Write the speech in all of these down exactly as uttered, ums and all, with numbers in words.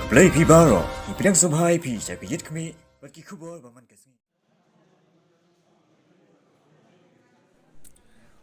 Khublei phi baroh, ngi pdiang sngewbha ïa phi sha ka Ïit Khmih bad ki khubor ba man ka sngi.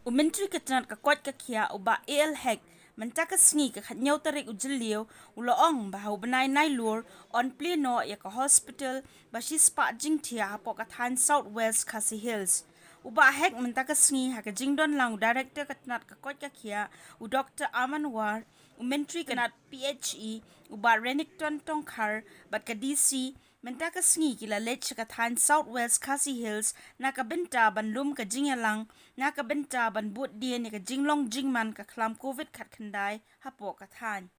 U Myntri ka tnat ka koit ka khiah u Bah A L Hek mynta ka sngi ka khatnïew tarik u Jylliew u la ong ba ha u bnai Nailur yn plie noh ïa ka hospital ba shispah jingthiah hapoh ka thaiñ South West Khasi Hills. U Bah Hek mynta ka sngi ha ka jingdon lang u Director ka tnat ka koit ka khiah u Doktor Aman War, u Myntri ka tnat P H E u Bah Renikton Tongkhar bad ka D C mynta ka sngi ki la leit sha ka thaiñ South West Khasi Hills na ka bynta ban lum ka jingïalang na ka bynta ban bud dien ïa ka jinglong jingman ka khlam Covid khatkhyndai hapoh ka thaiñ.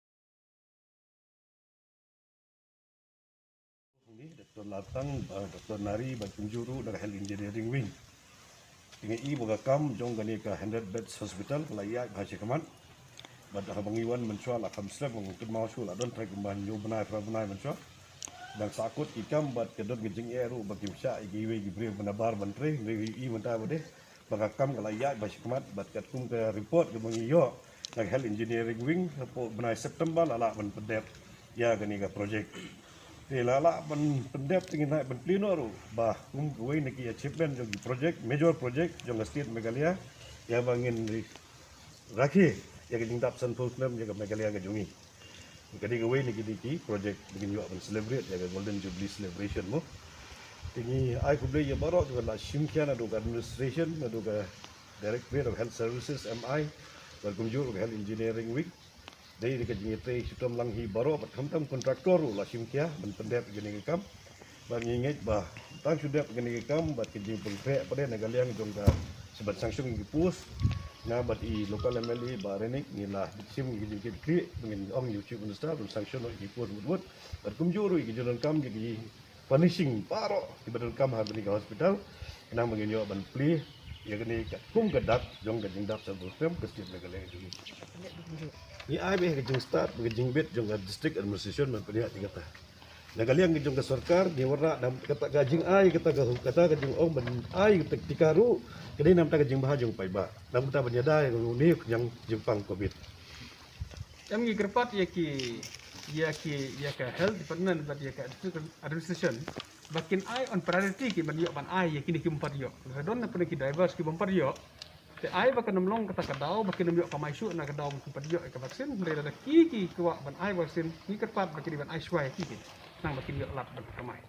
Ni, Doktor Latang, uh, Doktor Nari, bad kumjuh ruh na ka Health Engineering Wing. Te ngi i ba ka kam jong kane ka hundred beds hospital ka la ïaid bha shakhmat. Bad haba ngi wan mynshuwa la kham slem, ngi kynmaw shuh la don tang kumba hynñiew bnai phra bnai mynshuwa. Dang sahkut ki kam bad ka don ka jingeh ruh ba kim shah ïa kiwei ki briew ba nabar ban trei, ngi i mynta ba dei ba ka kam ka la ïaid bha shakhmat bad katkum ka report kaba ngi ïoh na ka Health Engineering Wing, hapoh bnai September la lah ban pyndep ïa kane ka project. Te la lah ban pyndep te ngin hap ban plie noh ruh ba kum kawei na ki achievement jong ki project, major project jong ka state Meghalaya, ïa ba ngin ri-, rakhe ïa ka jingdap sanphew snem ïa ka Meghalaya ka jong ngi. Ka dei kawei na kine ki project ba ngin ïoh ban celebrate ïa ka Golden Jubilee celebration mo. Te ngi ai khublei ïa baroh kiba la shim khia naduh ka administration, naduh ka Directorate of Health Services, M I, bad kumjuh ruh ka Health Engineering Wing. Dei da ka jingïatrei shitom lang hi baroh bad khamtam contractor ruh la shim khia ban pyndep ïa kane ka kam. Bad ngi ngeit ba tang shu dep ïa kane ka kam bad ka jingpynkhreh pat na ka liang jong ka, sa ban sanction ïa ki post. Nga bad i local M L A Bah Renik ngi la shim ïa ka jingkitkhlieh, ngin ong ïa u Chief Minister ban sanction ïa ki post wut wut. Bad kumjuh ruh ïa ki jingdonkam ïa ki furnishing baroh kiba donkam ha kane ka hospital. Khnang ba ngin ïoh ban plie ïa kane ka kum ka dak jong ka jingdap sanphew snem ka state Meghalaya jong ngi. Ngi ai beit ka jingstad bad ka jingbit jong ka district administration ban pynïaid ïa kata. Na ka liang jong ka sorkar ngi wanrah da kata ka jingai, kata ka, kata ka jingong ban ai kata ka tika ruh ka dei namar ka jingbha jong paidbah, namar kata ban ïada ïa une u khñiang jingpang Covid. Em, ngi kyrpad ïa ki, ïa ki, ïa ka health department bad ïa ka administration ba kin ai on priority ki ban ïoh ban ai ïa kine ki bym pat ïoh. Lada don na pdeng ki drivers ki bym pat ïoh, te ai ba kan ym long kata ka daw ba kin ym ïoh kamai shuh na ka daw ba kin pat ïoh ïa ka vaccine. Hynrei lada ki, ki kwah ban ai vaccine, ngi kyrpad ba ki dei ban ai shuwa ïa ki, ki nang ba kin ïoh lad ban kamai.